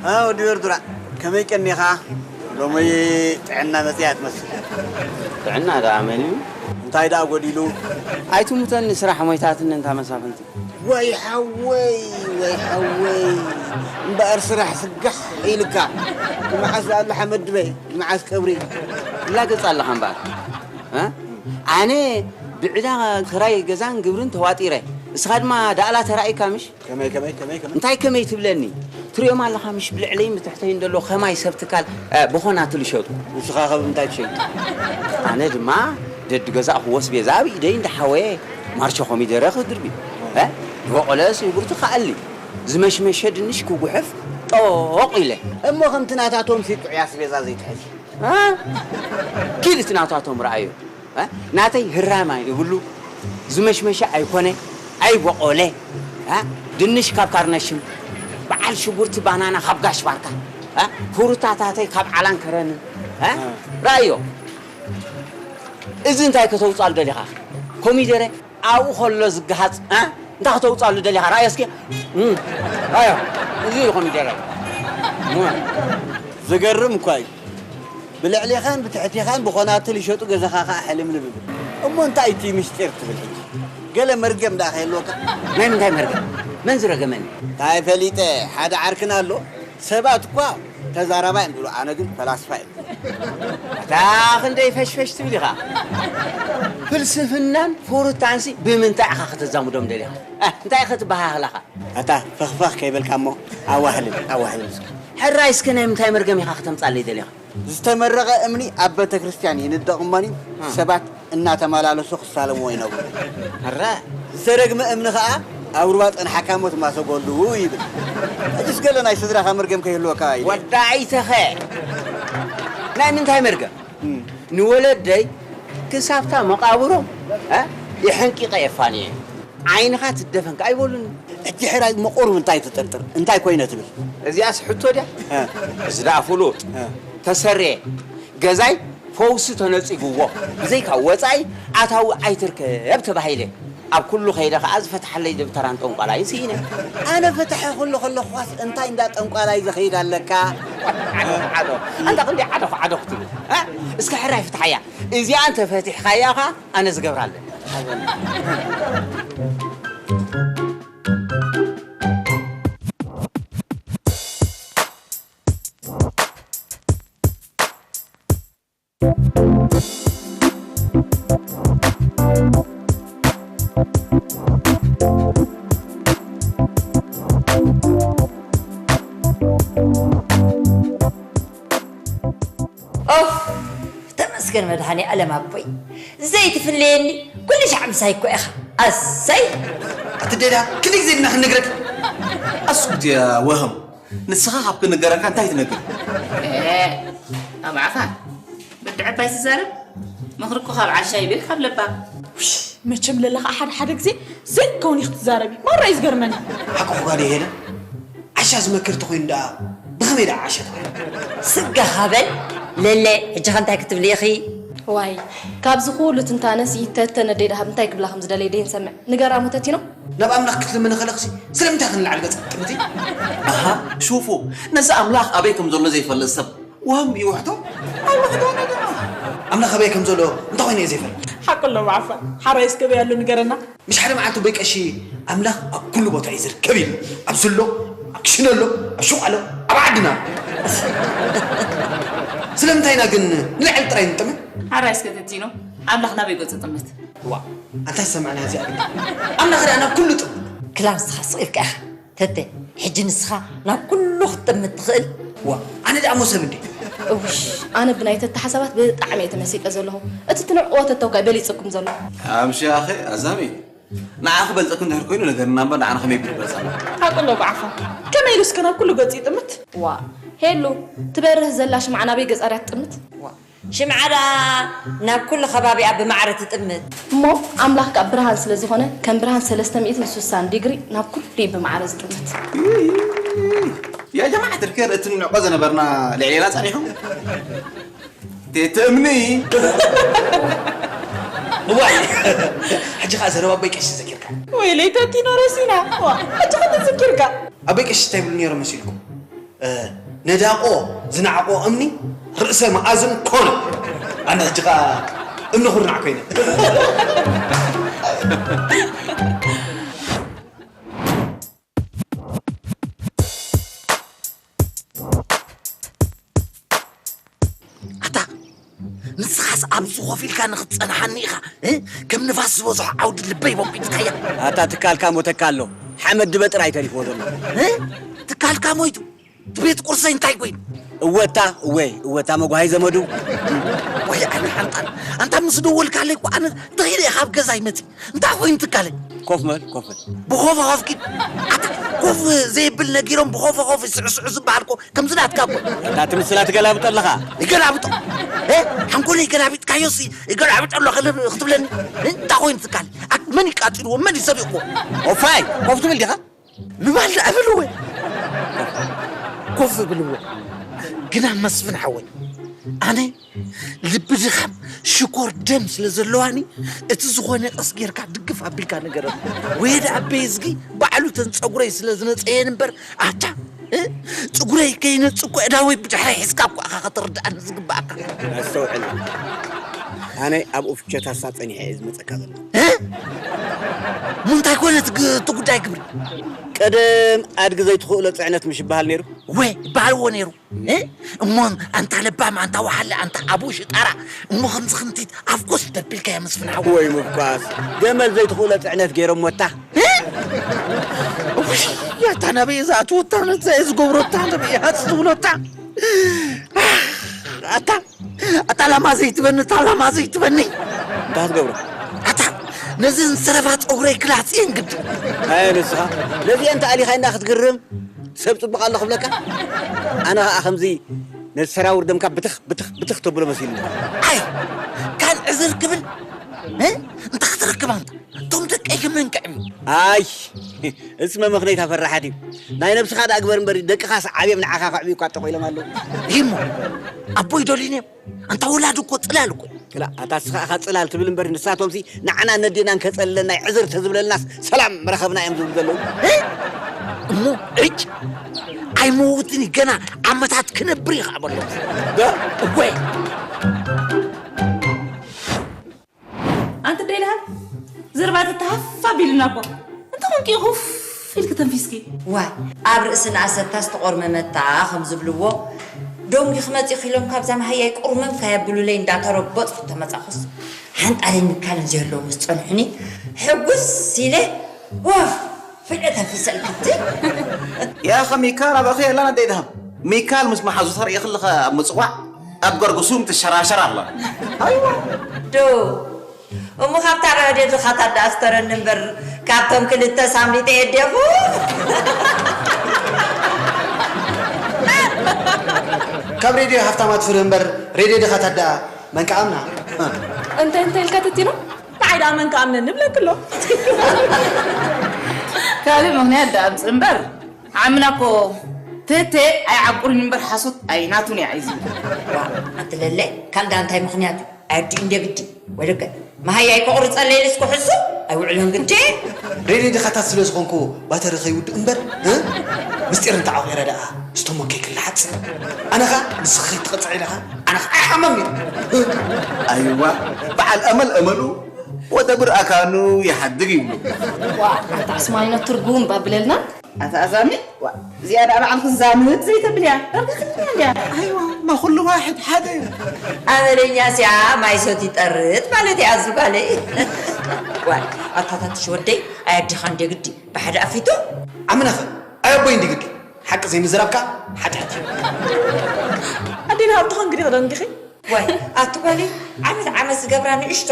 አ፣ ወዲ በርዱራ፣ ከመይ ቀኒኻ? ሎሚ ጥዕና መጺኣ ትመስል። ጥዕና ደኣ መን እዩ? እንታይ ደኣ ጎዲሉ? ኣይትሙተኒ፣ ስራሕ ሞይታትኒ እንታ መሳፍንቲ። ወይ ሓወይ፣ ወይ ሓወይ፣ እምበኣር ስራሕ ስጋሕ ኢልካ። ንመዓስ ደኣ ኣሎ ሓመድ ድበ? ንመዓስ ቀብሪ? ትላገጽ ኣለኻ እምበኣር። እ? ኣነ ብዕዳ ክራይ ገዛን ግብርን ተዋጢረ። እስኻ ድማ ዳእላ ተራኢካ ምሽ? ከመይ፣ ከመይ፣ ከመይ፣ ከመይ? እንታይ ከመይ ትብለኒ? ትሪኦም ኣለኻ ምሽ ብልዕለይን ብትሕተይን ዘሎ ከማይ ሰብ ትካል፣ እ፣ ብኾናትል ይሸጡ። ንስኻ ከ ብምንታይ ትሸይጥ? ኣነ ድማ ደድ ገዛእኽዎ ኣስቤዛ ኣብ ኢደይ እንዳሓወየ ማርሾ ኮሚደረ ክድርቢ፣ እ፣ ዝበቖለ ስጉርቲ ክኣሊ፣ ዝመሽመሸ ድንሽ ክጉሕፍ ጦቕ ኢለ። እሞ ከምቲ ናታቶም ሲ ጥዑይ ኣስቤዛ ዘይትሕዝ? እ? ኪድ እቲ ናታቶም ረኣዮ። እ? ናተይ ህራም ኣይብሉ፣ ዝመሽመሸ ኣይኮነ፣ ኣይቦቆለ። እ? ድንሽ ካብ ካርነሽም፣ በዓል ሽጉርቲ ባናና ካብ ጋሽ ባርካ። እ? ፍሩታታተይ ካብ ዓላን ከረንን። እ? ረኣዮ። እዚ እንታይ ከተውጻሉ ደሊኻ? ኮሚደረ ኣብኡ ከሎ ዝገሃጽ፣ እ? እንታይ ከተውጻሉ ደሊኻ? ረኣዮ እስኪ። እም። ረኣዮ። እዚ እዩ ኮሚደረ። እም። ዝገርም እኳ እዩ። ብልዕሌኻን ብትሕቴኻን ብኾናትል ይሸጡ፣ ገዛኻ ኸኣ ሕልምልም ይብል። እሞ እንታይ እቲ ምስጢር ትብል ሕጂ? ገለ መርገም ደኣ ከይህልወካ? ናይ ምንታይ መርገም? መን ዝረገመኒ? እንታይ ፈሊጠ፣ ሓደ ዓርክና ኣሎ። ሰባት እኳ ተዛራባይ እዮም ዝብሉ፣ ኣነ ግን ፈላስፋ እየ። ኣታ ክንደይ ፈሽፈሽ ትብል ኢኻ። ፍልስፍናን ፍሩታንሲ ብምንታይ ኢኻ ከተዛምዶም ደሊኻ? እ፣ እንታይ ኢኻ ትበሃህላኻ? ኣታ ፈኽፈኽ ከይበልካ እሞ ኣዋህልል፣ ኣዋህልል እስከ። ሕራይ እስከ ናይ ምንታይ መርገም ኢኻ ከተምጻለይ ደሊኻ? ዝተመረቐ እምኒ ኣብ ቤተ ክርስቲያን ይንደቕ እሞኒ፣ እ። ሰባት እናተመላለሱ ክሳለምዎ ይነብሩ። ሕረ። ዝተረግመ እምኒ ኸኣ ኣብ ሩባ ጸንሓካ እሞ ትማሰገሉ ይብል። ሕጅስ ገለ ናይ ስድራኻ መርገም ከይህልወካ ኢለ። ወዳኢተኸ ናይ ምንታይ መርገም? እም። ንወለደይ ክሳብታ መቓብሮም፣ እ፣ የሐንቂቐ የፋንየ። ዓይንኻ ትደፈን ከኣ ኣይበሉኒ። ሕጂ ሕራይ እሞ ቁሩብ እንታይ ትጥርጥር? እንታይ ኮይነ ትብል? እዚኣስ ሕቶ ድያ? እ። እዚ ደኣ ፍሉጥ። እ። ተሰርየ። ገዛይ ፈውሲ ተነጺግዎ። ብዘይካ ወጻኢ ኣታዊ ኣይትርከብ ተባሂለ። ኣብ ኩሉ ከይደ ከኣ ዝፈትሓለይ ደብተራን ጠንቋላይን ስኢነ። ኣነ ፈትሐ ክብሎ ከለኹስ እንታይ እንዳ ጠንቋላይ ዝኸይድ ኣለካ? ዓደኹ፣ ዓደኹ። ኣንታ ክንደይ ዓደኹ፣ ዓደኹ ትብል? እ? እስከ ሕራይ ፍትሓያ። እዚኣ እንተ ፈቲሕካያ ከኣ ኣነ ዝገብራ ኣለኒ። ኦፍ! ተመስገን መድሃኔ ኣለም ኣቦይ፣ ዘይትፍለየኒ፣ ኩሉ ሻዕ ምሳይ እኮ ኢኻ። ኣሰይ! ኣቲ ዴዳ፣ ክንደይ ግዜ ድና ክንነግረኪ? ኣስኩት ያ ወህም፣ ንስኻ ካብ ክንገረካ እንታይ ትነግር? ኤ፣ ኣብ ዓፋ፣ ብድዐባይ ትዛረብ? ምኽሪ እኮ ካብ ዓሻ ይብል ካብ ለባም። ውሽ፣ መቸም ለለኻ ሓደ ሓደ ግዜ ዘይከውን ኢኺ ትዛረቢ። ማራ እዩ ዝገርመኒ። ሓቅኹ ጓል ሄለን፣ ዓሻ ዝመክር ተኾይኑ ደኣ ብኸመይ ደኣ ዓሻ ተባሂሉ? ስጋኻ በል ለለ፣ ሕጂ ኸ እንታይ ክትብሊ ኢኺ? ዋይ፣ ካብዚ ኩሉ ትንታነስ ይተተነ ደይ ደሃብ እንታይ ክብላ ከም ዝደለየ ደይ ንሰምዕ። ንገራ እሞ ተቲኖ። ናብ ኣምላኽ ክትልምኒ ከለኽሲ ስለምንታይ ክንልዓል ገጽ ጥምቲ? ኣሃ፣ ሹፉ፣ ነዚ ኣምላኽ ኣበይ ከም ዘሎ ዘይፈልጥ ሰብ ወህም ይውሕቶ? ኣምላኽ ዶ ነገራ? ኣምላኽ ኣበይ ከም ዘሎ እንታይ ኮይኑ እየ ዘይፈልጥ? ሓቂ ኣሎ ብዓፋ። ሓራይ እስከ በይ ኣሎ ንገረና። ምሽ ሓደ መዓልቲ ኣቦይ ቀሺ ኣምላኽ ኣብ ኩሉ ቦታ እዩ ዝርከብ ኢሉ። ኣብ ዝሎ፣ ኣብ ክሽነ ኣሎ፣ ኣብ ሹቕ ኣሎ፣ ኣብ ዓድና። ስለምንታይ ኢና ግን ንላዕሊ ጥራይ ንጥምን? ሓራይ እስከ ተቲኖ፣ ኣምላኽ ናበይ ገጹ ጥምት? ዋ፣ ኣንታ ዝሰማዕና እዚኣ ግዲ። ኣምላኽ ደኣ ናብ ኩሉ ጥምት። ክላን ንስኻ ስቕ ኢልካ ኢኻ። ተተ፣ ሕጂ ንስኻ ናብ ኩሉ ክትጥምት ትኽእል? ዋ፣ ኣነ ደኣ እሞ ሰብ እንዴ? እውሽ፣ ኣነ ብናይ ተተ ሓሳባት ብጣዕሚ እየ ተመሲጠ ዘለኹ። እቲ ትንዕቕዎ ተተውካ እዩ በሊጽኩም ዘሎ። ኣምሺ ኣኸ ኣዛሚ፣ ንዓኺ በልጸኪ እንድሕር ኮይኑ ነገርና እምበር ንዓና ከመይ ይብል በልጸና? ሓቂ ኣሎ ብዓፋ። ከመይ ኢሉ እስከ ናብ ኩሉ ገጽ ይጥምት? ዋ፣ ሄሉ፣ ትበርህ ዘላ ሽምዓ ናበይ ገጻ ድያ ትጥምት? ዋ፣ ሽምዓ ደኣ ናብ ኩሉ ከባቢኣ ብማዕረ ትጥምት። እሞ ኣምላኽ ከኣ ብርሃን ስለ ዝኾነ፣ ከም ብርሃን ሰለስተ ሚእትን ስሳን ዲግሪ ናብ ኩሉ እዩ ብማዕረ ዝጥምት። يا جماعة الخير، እቲ ንዕቆ ዝነበርና ልዕሌና ጸኒሑ። ትእምኒ። እዋይ፣ ሕጂ ከኣ ዘረባ ኣቦይ ቀሺ ዘኪርካ። ወይለይ ተቲኖ ረሲና። ዋ፣ ሕጂ ከተዘኪርካ። ኣቦይ ቀሺ እንታይ ይብሉ ነይሮም መሲልኩም? ነዳቆ ዝነዓቆ እምኒ ርእሰ መኣዝን ኮነ። ኣነ ሕጂ ኸኣ እምኒ ኩርናዕ ኮይነ። ኣታ ንስኻስ ኣብዚ ኮፍ ኢልካ ንኽትጸንሓኒ ኢኻ እ? ከም ንፋስ ዝበዝሖ ዓውዲ ልበይ ቦቂጥካያ። ኣታ ትካልካ ሞተካ ኣሎ ሓመድ ድበ ጥራይ ተሪፍዎ ዘሎ። እ? ትካልካ ሞይቱ እቲ ቤት ቁርሰይ እንታይ ኮይኑ? እወታ እወ እወታ መጓሃይ ዘመዱ። ወይ ኣነ ሓንጣል ኣንታ ምስ ደወልካለይ እኮ ኣነ ተኺለ ካብ ገዛይ መጺ እንታይ ኮይኑ ትካለይ? ኮፍ በል ኮፍ በል። ብኾፍ ኾፍኪ ኣታ ኮፍ ዘይብል ነጊሮም ብኾፍ ኾፍ ስዕስዑ ዝበሃል እኮ ከምዚ ናትካ እኮ። ኣታ ትምስላ ትገላብጦ ኣለኻ። ይገላብጦ እ ሓንጎለይ ገላቢጥካዮሲ ይገላብጦ ኣሎ ክልብ ክትብለኒ እንታይ ኮይኑ ትካል? ኣት መን ይቃጺልዎ መን ይሰሪቕዎ? ኦፋይ ኮፍ ትብል ዲኻ? ምባል ደኣ በልወ ኮፍ በልወ ግና መስፍን ሓወይ ኣነ ልቢ ድኻም ሽኮር ደም ስለ ዘለዋኒ እቲ ዝኾነ ቀስ ጌርካ ድግፍ ኣቢልካ ንገረኒ ወየደ ኣበይ እዝጊ ባዕሉ ተን ፀጉረይ ስለ ዝነፀየን እምበር ኣታ እ? ፅጉረይ ከይነፅ እኮ እዳወይ ብድሕረይ ሒዝካ እኮ ኢኻ ከተርድኣኒ ዝግባኣካ ኣስተውዕል ኣነ ኣብ ኡፍቸታሳ ፀኒሐ እየ ዝመፀካ ዘሎ ምንታይ ኮነ እቲ ጉዳይ ግብሪ ቀደም ኣድጊ ዘይትኽእሎ ፅዕነት ምሽ ይበሃል ነይሩ ወ ይበሃልዎ ነይሩ እሞ ኣንታ ለባም ኣንታ ወሓለ ኣንታ ኣቡ ሽጣራ እሞ ከምዚ ከምቲት ኣፍኮስ ደቢልካ የመስፍን ሓወ ወይ ምኳስ ገመል ዘይትኽእሎ ፅዕነት ገይሮም ወታ ያታ ናበይ እዛ ኣትወታ ነዛ እየ ዝገብረታ ናበይ እያ ዝብሎታ ኣታ ኣታ ላማ ዘይትበኒ እታ ላማ ዘይትበኒ እንታይ ትገብሮ ኣታ ነዘን ሰረፋ ፀጉረይ ክላፅየን ግዲ ኣየ ንስኻ ነዚአን ተኣሊኻ ኢልና ክትግርም ሰብ ፅቡቕ ኣሎ ክብለካ ኣነ ኸዓ ከምዚ ነቲ ሰራውር ደምካ ብትኽ ብትኽ ብትኽ ተብሎ መሲሉ ኣይ ካን ዕዝር ክብል እንታይ ክትረክብ ኣንታ እቶም ደቀይ ከመን ከዕብዩ ኣይ እስ መመኽነይታ ፈራሓት እዩ ናይ ነብስኻ ደኣ ግበር እምበር ደቅኻስ ዓብዮም ንዓኻ ከዕብዩ እኳ ጠቆ ኢሎም ኣለዉ ይሞ ኣቦይ ዶሊን እዮም ኣንታ ወላዲ እኮ ፅላል እኮ እዩ ክላ ኣታ ስኻ ኢኻ ፅላል ትብል እምበር ንሳቶም ሲ ንዓና ነዴናን ከፀልለና ዕዝር ተዝብለልናስ ሰላም ምረኸብና እዮም ዝብሉ ዘለዉ እሞ እጭ ኣይመውትን እዩ ገና ዓመታት ክነብር እዩ ከዓ በሎ እወ ኣንቲ ደይልሃ ዘርባ ተተሃፍ ኣቢልና እኮ እንተ ኮንኪ ኮፍ ኢልኪ ተንፊስኪ ዋይ ኣብ ርእስና ኣሰታ ዝተቆርመመታ ከም ዝብልዎ ዶንጊ ክመፂ ኢሎም ካብዛ መሃያይ ቁርመም ካየብሉለይ እንዳተረበፅኩ ተመፃኹስ ሓንጣልን ምካልን ዘየለዎ ምስ ፀንሑኒ ሕጉስ ኢለ ወፍ ፍልጠት ኣፊሰልክቲ يا أخي ميكال أبا أخي لا نديدهم ميكال مش محظوظ هر يخلق مصقوع أبقر قسوم تشراشر الله أيوة دو እሞ ካብታ ረድዮ ድኻታት ደኣ ስተረኒ እምበር ካብቶም ክልተ ሳምሊጠ የዴኹ ካብ ሬድዮ ሃፍታማት ፍርህ እምበር ሬድዮ ድኻታት ደኣ መን ከኣምና እንተ እንተ ኢልካ ተቲኖ ንዓይ ደኣ መን ከኣምነኒ ብለክሎ ካልእ ምኽንያት ደኣ ኣምፅእ እምበር ዓምና እኮ ተተ ኣይዓቁርን እምበር ሓሶት ኣይናቱን እያ እዩ ዝብል ኣትለለ ካልዳ እንታይ ምኽንያት እዩ ኣዲ እንደ ግዲ ወደገ መሃያይ ክቑርፀለይ ኢልስ ክሕሱ ኣይውዕሎን ግዲ ሬድዮ ድኻታት ስለ ዝኾንኩ ባተሪ ከይውድእ እምበር እ? ምስጢር እንተዓቑረ ደኣ ዝተሞከ ይክልሓፅ ኣነ ኸ ንስኺ ከይትቐፅዕ ኢለ ኸ ኣነ ኸ ኣይሓመም እዩ ኣይዋ በዓል ኣመል ኣመሉ ወደ ብር ኣካኑ ይሓድግ ይብሉ ኣታ ኣስማይኖ ትርጉም ባብለልና ኣታ ኣዛሚ እዚኣ ደኣ በዓልኺ ዛምህት ዘይተብልያ ዳርጋ ክልተ እያ ኣይዋ ማ ኩሉ ዋሕድ ሓደ እዩ ኣመለኛ ሲያ ማይ ሰት ይጠርት ማለት እያ ኣዚ ጓለይ ዋይ ኣታታትሽ ወደይ ኣየዲኻ እንደ ግዲ ብሓደ ኣፊቱ ኣምነኸ ኣየቦይ እንዲ ግዲ ሓቂ ዘይምዝራብካ ሓጢኣት እዩ ኣዴና ሃብትኻ እንግዲህ ደንጊኺ ዋይ ኣቲ ጓለይ ዓመት ዓመት ዝገብራ ንእሽቶ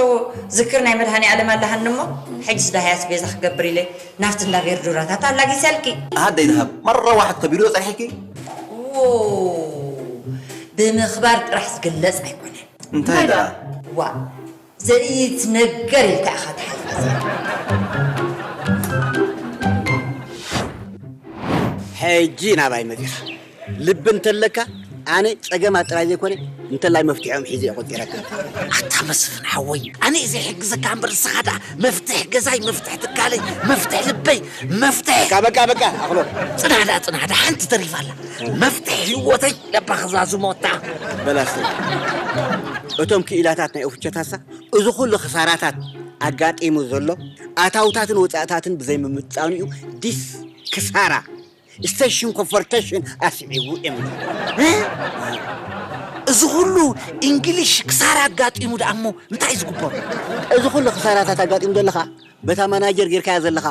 ዝክር ናይ መድሃኒ ኣለም ኣለሃኒ እሞ ሕጅስ ዳህያስ ቤዛ ክገብር ኢለ ናብቲ እንዳ ቬርዱራታት ኣላጊሰልኪ ኣደይ ድሃብ መረዋሕት ከቢሩ ጸኒሕኪ ዎ ብምኽባር ጥራሕ ዝግለጽ ኣይኮነን እንታይ ደኣ? ዋ ዘርኢት ነገር ኢልካ ኢኻ ትሓልፋ። ሕጂ ናባይ መጺኻ። ልቢ እንተለካ ኣነ ጸገማት ጥራይ ዘይኮነ እንተላይ መፍትሒኦም ሒዘ እየ ቆጺረካ። ኣታ መስፍን ሓወይ ኣነ እየ ዘይሕግዘካ እምበር ንስኻ ደኣ መፍትሕ ገዛይ መፍትሕ ትካለይ መፍትሕ ልበይ መፍትሕ በቃ በቃ በቃ ኣኽሎ። ጽናዳ ጽናዳ ሓንቲ ተሪፋ ኣላ መፍትሕ ህይወተይ ለባ ክዛዝሞ እታ በላስ እቶም ክኢላታት ናይ ኦፍቸታሳ እዚ ኩሉ ክሳራታት ኣጋጢሙ ዘሎ ኣታውታትን ወፃእታትን ብዘይምምፃኑ እዩ ዲስ ክሳራ ስቴሽን ኮንፈርቴሽን ኣስዒቡ እዮም እዚ ኩሉ እንግሊሽ ክሳራ ኣጋጢሙ ደኣ እሞ እንታይ እዩ ዝግበሩ? እዚ ኩሉ ክሳራታት ኣጋጢሙ ዘለኻ በታ ማናጀር ጌርካያ ዘለኻ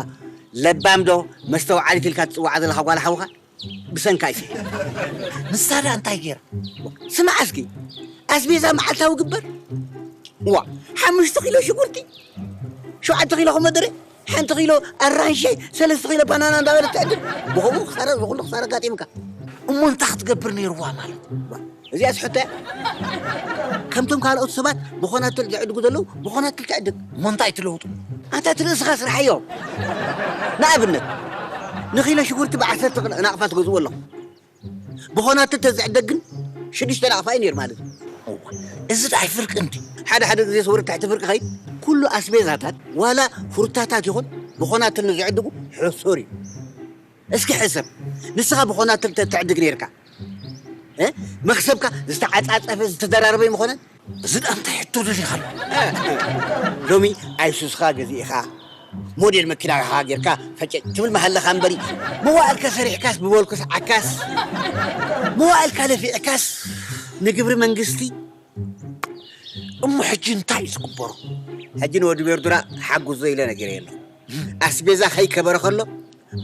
ለባም ዶ መስተውዓሊት ኢልካ ትፅዋዓ ዘለኻ ጓል ሓውኻ ብሰንካ እዩ ስዒቡ። ንሳ ደኣ እንታይ ገይራ? ስማዕ እስኪ ኣስቤዛ መዓልታዊ ግበር ዋ ሓሙሽተ ኪሎ ሽጉርቲ ሸውዓተ ኪሎ ኮመደረ ሓንቲ ኪሎ ኣራንሸ ሰለስተ ኪሎ ባናና እንዳበለት ትዕድል ብኸምኡ ክሳራ ዝኹሉ ክሳራ ኣጋጢምካ እሞ እንታይ ክትገብር ነይርዋ ማለት እዚኣስ ሕቶ እያ። ከምቶም ካልኦት ሰባት ብኾናትል ዝዕድጉ ዘለዉ ብኾናትል ትዕድግ። እሞ እንታይ ትለውጡ? ኣታ እቲ ርእስኻ ስርሓዮ። ንኣብነት ንኺሎ ሽጉርቲ ብዓሰርተ ናቕፋ ትገዝኡ ኣለኹም። ብኾናትል ተዝዕደግ ግን ሽዱሽተ ናቕፋ እዩ ነይሩ ማለት እዩ። እዚ ደኣ ኣይፍርቂ እንዲ። ሓደ ሓደ ግዜ ሰውሪ ትሕቲ ፍርቂ ኸይድ ኩሉ ኣስቤዛታት ዋላ ፍሩታታት ይኹን ብኾናትል ንዝዕድጉ ሕሱር እዩ። እስኪ ሕሰብ፣ ንስኻ ብኾናትል ተትዕድግ ነይርካ፣ እ? መኽሰብካ ዝተዓጻጸፈ ዝተደራረበ ኣይምኾነን? እዚ ደኣ እንታይ ሕቶ ደሊኻሉ? ሎሚ ኣይሱስኻ ገዚእኻ፣ ሞዴል መኪናኻ ጌርካ ፈጨጭ ትብል መሃለኻ እምበሪ፣ መዋእልካ ሰሪሕካስ ብበልኩስ ዓካስ፣ መዋእልካ ለፊዕካስ ንግብሪ መንግስቲ እሞ ሕጂ እንታይ እዩ ዝግበሮ? ሕጂ ንወዲ ቤርዱራ ሓግዞ ኢለ ነጊረዮ ኣለኹ። ኣስቤዛ ከይከበረ ከሎ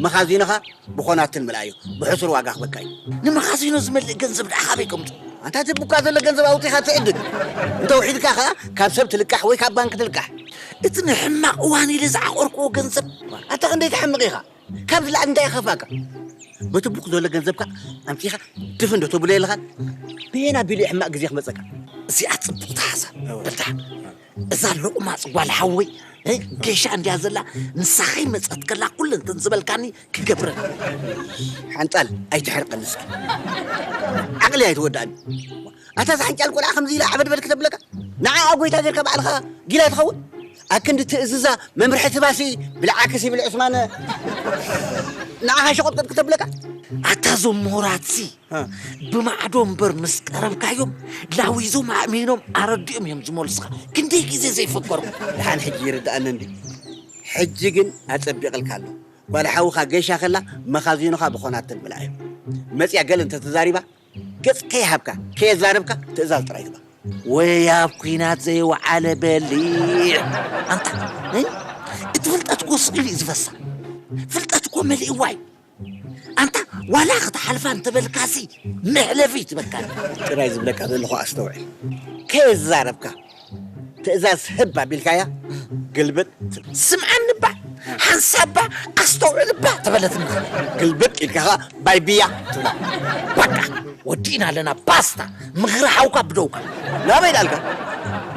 መኻዚኖኻ ብኾናትን ምልኣዮ ብሕሱር ዋጋ ክበካ እዩ። ንመኻዚኖ ዝመልእ ገንዘብ ደኣ ካበይ ከምፁ? ኣንታ ትብኳ ዘሎ ገንዘብ ኣውፂኻ ትዕድግ። እንተውሒድካ ኸዓ ካብ ሰብ ትልቃሕ ወይ ካብ ባንክ ትልቃሕ። እቲ ንሕማቕ እዋን ኢለ ዝዓቆርክዎ ገንዘብ ኣታ ክንደይ ትሓምቕ ኢኻ? ካብ ዝለዓል እንታይ ይኸፋካ? በቲ ቡክ ዘሎ ገንዘብካ ኣምፂኻ ድፍ እንዶ ተብሎ የለኻን ብሄን ኣቢሉ ሕማቕ ግዜ ክመፀካ። እዚኣ ፅቡቕቲ ሓሳብ በልታ እዛ ሎቕማፅ ጓል ሓወይ እ፣ ጌሻ እንድያ ዘላ ንሳ ከይመፀት ከላ ኩለንተን ዝበልካኒ ክገብረን። ሓንጣል ኣይትሕርቀኒ እስኪ ዓቕሊ ኣይትወድኣኒ ኣታ ዝሓንጫል ቆልዓ ከምዚ ኢላ ዓበድበድ ክተብለካ ንዓኣ ጎይታ ጌርካ ባዕልኻ ጊላ ትኸውን ኣክንዲ ትእዝዛ መምርሒ ትባሲ ብልዓክስ ይብል ዑስማን ንዓኻ ሸቆጥቀጥ ክተብለካ ኣታ ዞም ምሁራትሲ ብማዕዶ እምበር ምስ ቀረብካዮም ላዊዞም ኣእሚኖም ኣረዲኦም እዮም ዝመልሱኻ ክንደይ ግዜ ዘይፈከርኩ ደሓን ሕጂ ይርድኣኒ እንዲ ሕጂ ግን ኣጸቢቕልካ ኣሎ ጓል ሓውኻ ገሻ ከላ መኻዚኖኻ ብኾናትን ብልዓዮ መጽያ ገለ እንተተዛሪባ ገጽ ከይሃብካ ከየዛረብካ ትእዛዝ ጥራይ ግባ ወይ ኣብ ኲናት ዘይወዓለ በሊዕ ኣንታ እ? እቲ ፍልጠት እኮ ስቕ ኢሉ እዩ ዝፈሳ ፍልጠት እኮ መሊእዋ እዩ ኣንታ ዋላ ክትሓልፋ እንተበልካሲ መሕለፊ ትበልካ ጥራይ ዝብለካ ዘለኹ ኣስተውዕል ከየዛረብካ ትእዛዝ ህብ ኣቢልካያ ግልብጥ ትብል። ስምዓኒ እባ ሓንሳብ እባ ኣስተውዕል እባ ተበለትኒ። ግልብጥ ኢልካ ኸኣ ባይ ብያ ትብላ። በቃ ወዲእና ኣለና ባስታ ምኽሪ ሓውካ ብደውካ። ናበይ ዳልካ?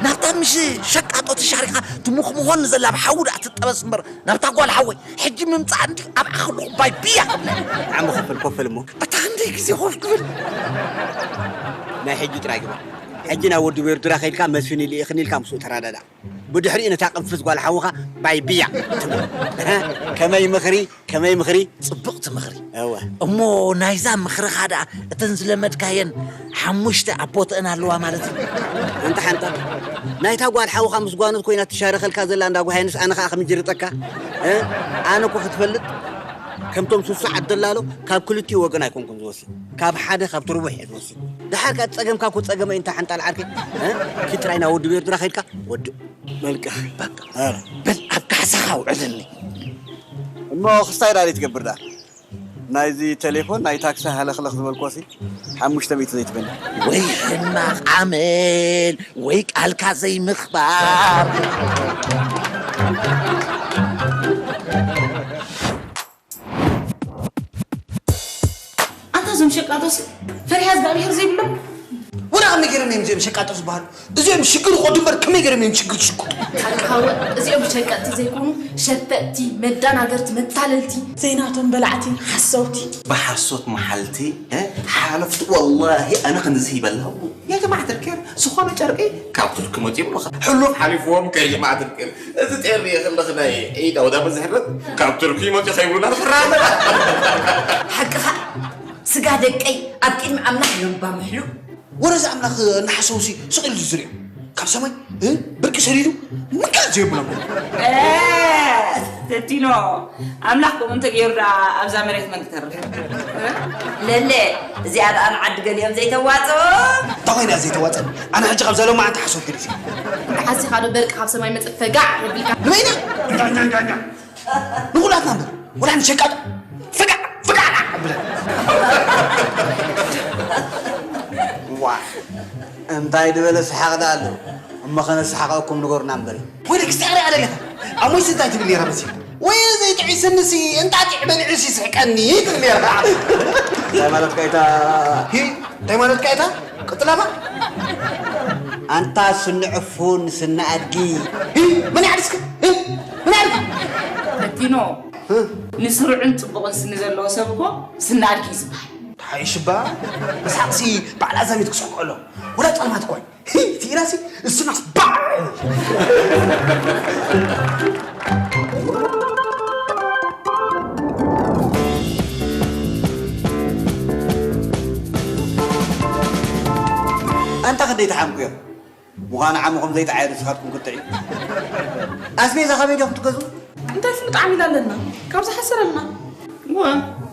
ናብታ ምሽ ሸቃጦ ተሻሪኻ ትሙኽሙኾኒ ዘላ ብሓዊ ደኣ ትጠበስ እምበር ናብታ ጓል ሓወይ ሕጂ ምምጻእ እንዲ ኣብ ዓኽሉ ኩባይ ብያ ክብለ። ዓሚ ክፍል ኮፍል እሞ። ኣታ ክንደይ ግዜ ኮፍ ክብል። ናይ ሕጂ ጥራይ ግበር። ሕጂ ናብ ወዲ ቤርዱራ ከይድካ መስፍን ይልኢኽኒ ኢልካ ምስኡ ተራዳዳእ። ብድሕሪኡ ነታ ቅንፍዝ ጓል ሓውኻ ባይ ብያ ትብል። ከመይ ምኽሪ ከመይ ምኽሪ? ጽብቕቲ ምኽሪ። እወ። እሞ ናይዛ ምኽርኻ ደኣ እተን ዝለመድካየን ሓሙሽተ ኣቦትአን ኣለዋ ማለት እዩ። ኣንታ ሓንታ ናይታ ጓል ሓውኻ ምስ ጓኖት ኮይና ትሻረኸልካ ዘላ እንዳ ጓሃይንስ ኣነ ኸኣ ከምጅርጠካ ኣነ እኮ ክትፈልጥ ከምቶም ስሱዓት ደላሎ ካብ ክልቲኡ ወገን ኣይኮንኩን ዝወስድ ካብ ሓደ ካብ ትርቡሕ እየ ዝወስድ ደሓር ካብ ጸገምካ እኮ ጸገመይ እንታ ሓንጣል ዓርከይ ኪ ጥራይ ናብ ወዲ ቤርድራ ከድካ ወዲ መልካ በቃ በል ኣብ ካሕሳኻ ውዕልኒ እሞ ክስታይ ዳሊ ትገብር ዳ ናይዚ ቴሌፎን ናይ ታክሲ ሃለኽለኽ ዝበልኮሲ ሓሙሽተ ሚእቲ ዘይትበል ወይ ሕማቕ ዓመል ወይ ቃልካ ዘይምኽባር ኣታ እዞም ሸቃጦስ ፈሪሃ እግዚኣብሔር ዘይብሎም ወላ ከመይ ገይሮም እዮም እዚኦም ሸቃጦ ዝበሃሉ? እዚኦም ሽግር ይቆዱ እምበር ከመይ ገይሮም እዮም ሽግር ዝሽቅጡ? ሓቂ ሓወ፣ እዚኦም ሸቀጥቲ ዘይኮኑ፣ ሸተጥቲ፣ መዳናገርቲ፣ መታለልቲ። ዘይናቶም በላዕቲ፣ ሓሰውቲ። ብሓሶት መሓልቲ፣ እ፣ ሓለፍቲ። ወላሂ ኣነ ክንዚ ይበልሃው። ያ ጀማዓት ልከር ዝኾነ ጨርቂ ካብ ቱርኪ መፂኡ ብሎኻ። ሕሉፍ ሓሊፍዎም ከ ጀማዓት ልከር። እዚ ጤር የኽልኽ ናይ ዒድ ኣውዳመ ዝሕረት ካብ ቱርኪ መፂኡ ከይብሉና ንፍራህ። ሓቅኻ፣ ስጋ ደቀይ ኣብ ቅድሚ ኣምላኽ እዮም ባምሕሉ። ወረዚ ኣምላኽ እናሓሰቡሲ ስቕ ኢሉ ዝዝርኦም። ካብ ሰማይ፣ እ፣ ብርቂ ሰዲዱ ምክንያት ዘይብሎም። እ፣ ተቲኖ፣ ኣምላኽ ከምኡ እንተገይሩ ደኣ ኣብዛ መሬት መን ክተርፍ? እ? ለለ፣ እዚኣ ደኣ ንዓዲ ገሊኦም ዘይተዋጽኦ? እንታይ ኮይና ዘይተዋጽእ? ኣነ ሕጂ ካብዛ ሎማዓንቲ ሓሶት ገዲፈ። እንተ ሓሲኻ ዶ በርቂ ካብ ሰማይ መጸ ፈጋዕ የብልካ? ንበይና? እንዳ፣ እንዳ፣ እንዳ፣ እንዳ። ንኹላትና እምበር፣ ወላ ንሸቃጦ ፍቃዕ፣ ፍቃዕ ኣብለን። ዋ፣ እንታይ ዝበለ ሰሓቕ ደኣ ኣሎ? እሞ ከነሰሓቐኩም ንገሩና እምበር። ወይ ደቂ ስታሪ ኣለካ። ኣብ ሞይስ እንታይ ትብል ነይራ መሲ? ወይ ዘይጥዒስንሲ እንጣጢዕ በሊዑስ ይስሕቀኒ ትብል ነይራ። እንታይ ማለትካ ኢታ? ሂ፣ እንታይ ማለትካ ኢታ? ቅጥላማ? ኣንታ ስኒ ዕፉን፣ ስኒ ኣድጊ። ሂ፣ መን ያድስክ? ሂ፣ መን ያድስክ? ተቲኖ፣ እ? ንስሩዕን ጽቡቕን ስኒ ዘለዎ ሰብ እኮ ስኒ ኣድጊ እዩ ዝበሃል። ተሓይሽባ፣ ምስሓቕሲ በዓል ኣዛሚት ክስሕቆ ኣሎ። ወላ ጸልማት እኮ እዩ። ሂ፣ እቲ ኢራሲ፣ እሱናስ ባዕ! ኣንታ ክንደይ ተሓምኩ እዮም። ምዃኑ ዓምኹም ዘይጠዓየ ንስኻትኩም ክትጥዕዩ። ኣስቤዛ ካበይ ዲኹም ትገዝኡ? እንታይ ፍሉጥ ዓሚል ኣለና? ካብ ዝሓሰረልና። እወ፣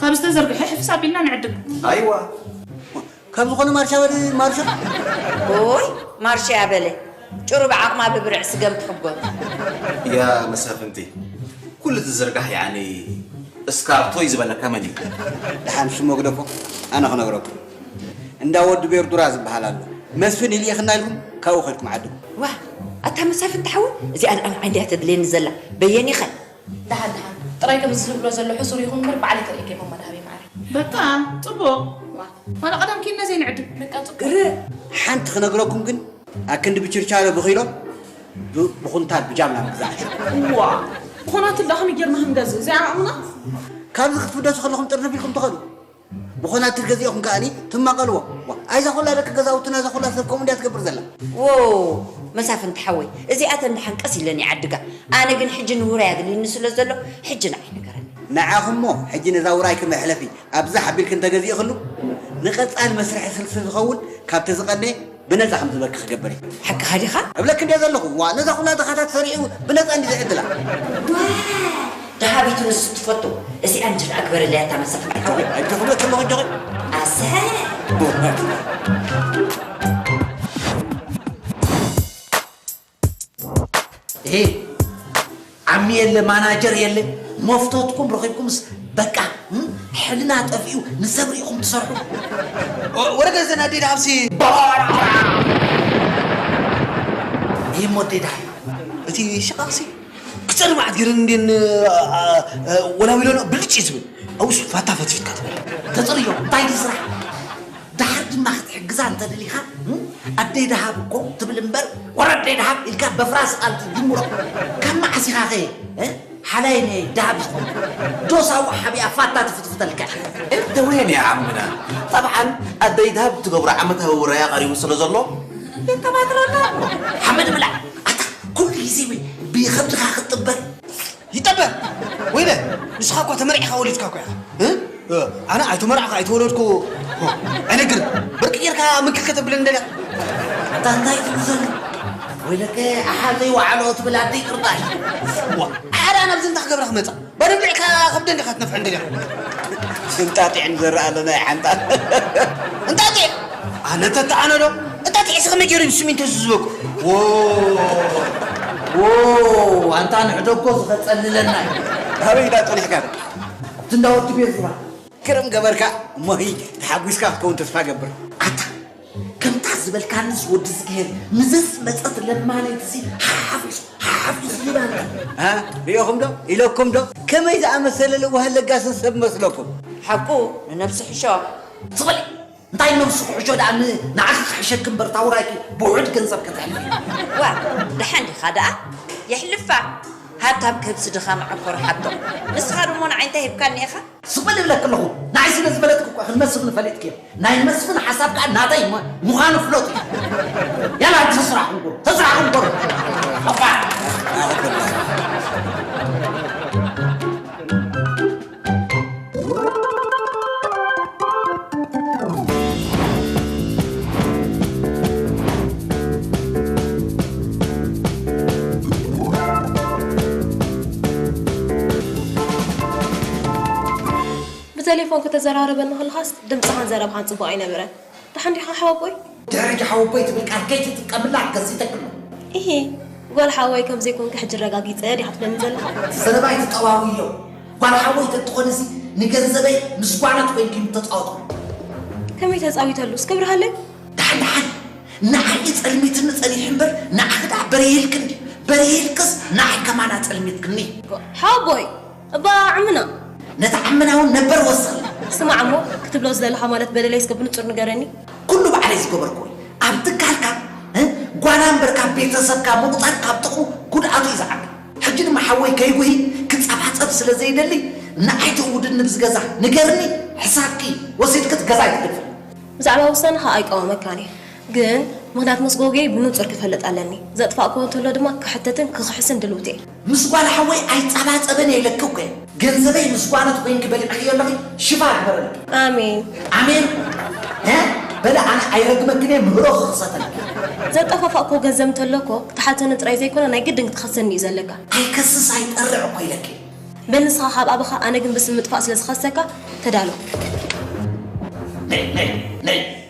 ካብ ዝተዘርግሐ ሕፍስ ኣቢልና ንዕድግ። ኣይዋ። ካብ ዝኾነ ማርሻ በሊ ማርሻ። ኦይ፣ ማርሻ ያ በለ። ጭሩ ብዓቕማ ብብርዕ ስገም ትሕጎ። ያ መሳፍንቲ፣ ኩሉ ዝዝርጋሕ ያኒ እስካርቶይ ዝበለካ መን እዩ? ደሓን ሽሙ ግደፎ፣ ኣነ ክነግረኩም። እንዳ ወዲ ቤርዱራ ዝበሃል ኣሎ። መስፍን ይልኢኽና ኢልኩም ካብኡ ከድኩም ዓድኩም። ዋ፣ ኣታ መሳፍንቲ ሓወይ፣ እዚኣ ደኣ ንዓይ እንድያ ተድልየኒ ዘላ። በየን ኢኸ? ደሓን፣ ደሓን። ጥራይ ከምዚ ዝብሎ ዘሎ ሕሱር ይኹን እምበር ባዕለይ ከርእየኪ እየ፣ ማማ ደሃበይ ማዓረይ። በቃ፣ ጽቡቕ። ዋ፣ ዋላ ቀደም ኪድና ዘይንዕድም። በቃ፣ ጽቡቕ። ግርህ፣ ሓንቲ ክነግረኩም ግን፣ ኣክንዲ ብችርቻሮ ብኺሎ፣ ብ-፣ ብኹንታል ብጃምላ ምግዛእ። ዋ፣ ብኾናትል ደኣ ከመይ ጌርና ክንገዝእ? እዚኣ ዓቕምና? ካብዚ ክትፍደሱ ከለኹም ጥርንፍ ኢልኩም ትኸዱ። ብኾናትል ገዚእኹም ከኣኒ ትማቐልዎ። ዋ፣ ኣይዛ ኹላ ደቂ ገዛውትና፣ እዛ ኹላ ሰብ ከምኡ እንድያ ትገብር ዘላ። ዎ፣ መሳፍንቲ ሓወይ፣ እዚኣተን ደሓን ቀስ ኢለን ይዓድጋ። ኣነ ግን ሕጂ ንውራይ ኣድልዩኒ ስለ ዘሎ፣ ሕጂ ንዓይ ንገረኒ። ንዓኹሞ፣ ሕጂ ነዛ ውራይኪ መሕለፊ ኣብዛ ሓቢልኪ እንተገዚእኽሉ፣ ንቐጻሊ መስርሒ ስልሲ ዝኸውን ካብቲ ዝቐነየ ብነጻ ከም ዝበኪ ክገብር እየ። ሓቅኻ ዲኻ? እብለኪ እንድየ ዘለኹ። ዋ፣ ነዛ ኩላ ድኻታት ሰሪዑ ብነጻ እንድዩ ዝዕድላ። ዋ፣ ደሃቢቱ ንሱ ትፈቱ። እዚኣ እንጂ ደኣ ግበረለያ እታ መሳፍንቲ ሓወይ። ኣይተኽብለኪ ኣለኹ እንጆኺ። ኣሰ። ይሄ ዓሚ የለ፣ ማናጀር የለ፣ መፍቶትኩም ረኺብኩምስ በቃ፣ እም፣ ሕልና ጠፊኡ ንሰብ ርኢኹም ትሰርሑ። ኦ፣ ወረገ ዘን ኣዴ ደሃብሲ። ባባራ። ይህ ሞዴ ደሃብ። እቲ ሽቓቕሲ ክጸሪ መዓት ገይረን እንዴን፣ አ፣ አ፣ ወላዊሎን ብልጭ እዩ ዝብል። ኣውስ ፋታ ፈትፊትካ ትበል። ተጸርዮ፣ እንታይ ድዩ ስራሕ? ደሓር ድማ ክትሕግዛ እንተደሊኻ፣ እም፣ ኣደይ ደሃብ እኮ ትብል እምበር፣ ወረ ኣደይ ደሃብ ኢልካ በፍራስ ቃል ትጅምሮ። ካብ መዓስ ኢኻ ኸ፣ እ፣ ሓላይ ናይ ደሃብ ዝኾንኩ? ዶ ሳዋ ሓቢኣ ፋታ ትፍትፍተልካ? እንተ ወይን ያ ዓምና። ጠብዓን ኣደይ ደሃብ ትገብሮ ዓመታዊ ውራያ ቀሪቡ ስለ ዘሎ፣ የተባትረና። ሓመድ ብላዕ። ኣታ ኩሉ ግዜ ወይ ብኸብድኻ ክትጥበር። ይጠበ! ወይለ፣ ንስኻ እኮ ተመርዒኻ ወሊድካ እኮ ኢኻ። እ? እ፣ ኣነ ኣይተመርዓኹ ኣይተወለድኩ። ሆ፣ ኣይነግርን። ብርቂ ጌርካ ምክር ከተብለኒ ደሊኻ? ኣታ እንታይ ትብሉ ዘሎ? ወይለከ ኣሓ ዘይወዓሎ ትብል ኣደ ይቅርታ እዩ። ዋ፣ ኣሓ ደኣ ናብዚ እንታይ ክገብራ ክመጻ? ባዶ ብልዕካ ከብደን ዲኻ ትነፍሐን ደሊኻ? እንጣጢዕ ንዘርእ ኣለና ይሓንጣ። እንጣጢዕ? ኣነ ተተኣነዶ? እንጣጢዕ ስኸመይ ገይሩ እዩ ብስሚንቶ ዝዝበቁ? ዎ፣ ዎ፣ ኣንታ ንሕደጎ ዝኸጸልለና እዩ። ኣበይ ኢዳ ጸኒሕካ? እቲ እንዳ ወዲ ቤት ዙራ። ግርም ገበርካ። እሞ ሂ፣ ተሓጒስካ ክትከውን ተስፋ ገብር። ኣታ፣ ከምታ ዝበልካንስ ወዲ ዝግሄር፣ ንዘስ መጸት ለማነይትሲ ሓሓፍ ኢሱ፣ ሓሓፍ ኢሱ ይባል። ሃ? ሪኦኹም ዶ? ኢለኩም ዶ? ከመይ ዝኣመሰለ ለዋህን ለጋስን ሰብ መስለኩም? ሓቁ ንነብሱ ሕሾ። ዝበል። እንታይ ነብሱ ክሕሾ ደኣ ን-፣ ንዓኺ ክሕሸኪ እምበር እታ ውራይኪ ብውሑድ ገንዘብ ከተሕልፊ። ዋ፣ ደሓን ዲኻ ደኣ? የሕልፋ። ሃብታም ክህብሲ ድኻ መዓኮር ሓብቶ። ንስኻ ድሞ ንዓይ እንታይ ሂብካኒ ኢኻ? ስቕ በል እብለኪ ኣለኹ። ንዓይ ስለ ዝበለትኪ እኮ ኢኺ ንመስፍን ፈሊጥክዮ። ናይ መስፍን ሓሳብ ከኣ ናተይ ም-፣ ምዃኑ ፍለጡ። ያላ ተስራሕ እንኮ፣ ተስራሕ እንኮ። ኣባ። ብቴሌፎን ከተዘራርበኒ ከለኻስ ድምፅኻን ዘረባኻን ፅቡቕ ኣይነበረን። ደሓን ዲኻ ሓወቦይ? ድሕሪ ሕጂ ሓወቦይ ትብል ቃል ከይትጥቀምላ ገዚተክሎ። ኢሂ፣ ጓል ሓወይ ከም ዘይኮንኪ ሕጂ ረጋጊፀ ዲኻ ትብለኒ ዘለኻ? ዘረባይ ትጠዋውዮ። ጓል ሓወይ ተትኾንሲ ንገንዘበይ ምስ ጓና ትኾይንኪ ምተፃወቱ። ከመይ ተፃዊተሉስ ክብርሃለይ? ደሓን ደሓን ንዓይ ጸልሚትኒ ጸኒሑ እምበር ንዓኺ ደኣ በሪሂልክኒ። በሪሂልክስ ንዓይ ከማን ኣጸልሚትክኒ። ሓወቦይ እባ ዓምና። ነታ ዓምና እውን ነበር ወስኽላ። ስማዕ እሞ ክትብሎ ዝደለኻ ማለት በደለይ እስከ ብንጹር ንገረኒ። ኩሉ ባዕለይ ዝገበርኩ እዩ። ኣብ ትካልካ እ ጓና እምበር ካብ ቤተሰብካ ምቑጻር ካብ ጥቕሙ ጉድኣቱ እዩ ዝዓቢ። ሕጂ ድማ ሓወይ ከይጉሂ ክጸፋጸፍ ስለ ዘይደሊ ንዓይ ተውድኒ ብዝገዛ ንገርኒ ሕሳብኪ ወሲድኪ እቲ ገዛ ኣይትደፍኒ። ብዛዕባ ውሳነኻ ኣይቃወመካን እየ፣ ግን ምኽንያት መስጎገይ ብንጹር ክፈልጥ ኣለኒ። ዘጥፋእክዎ እንተሎ ድማ ክሕተትን ክኽሕስን ድልውቲ እየ። ምስ ጓል ሓወይ ኣይጻባጸበን እየ ኢለኪ እኮ እየ። ገንዘበይ ምስ ጓኖት ኮይንኪ በሊዕክዮ ኣለኺ ሽፋ ግበረለኪ። ኣሜን። ኣሜን። እ በሊ ኣነ ኣይረግመክን እየ ምህሮ ክኽሰተልኪ። ዘጠፋፋእክዎ ገንዘብ እንተሎ እኮ ክትሓተኒ ጥራይ ዘይኮነ ናይ ግድን ክትኸሰኒ እዩ ዘለካ። ኣይከስስ ኣይጠርዕ እኮ ኢለኪ። በል ንስኻ ካብ ኣባኻ ኣነ ግን ብስም ምጥፋእ ስለ ዝኸሰካ ተዳሎ።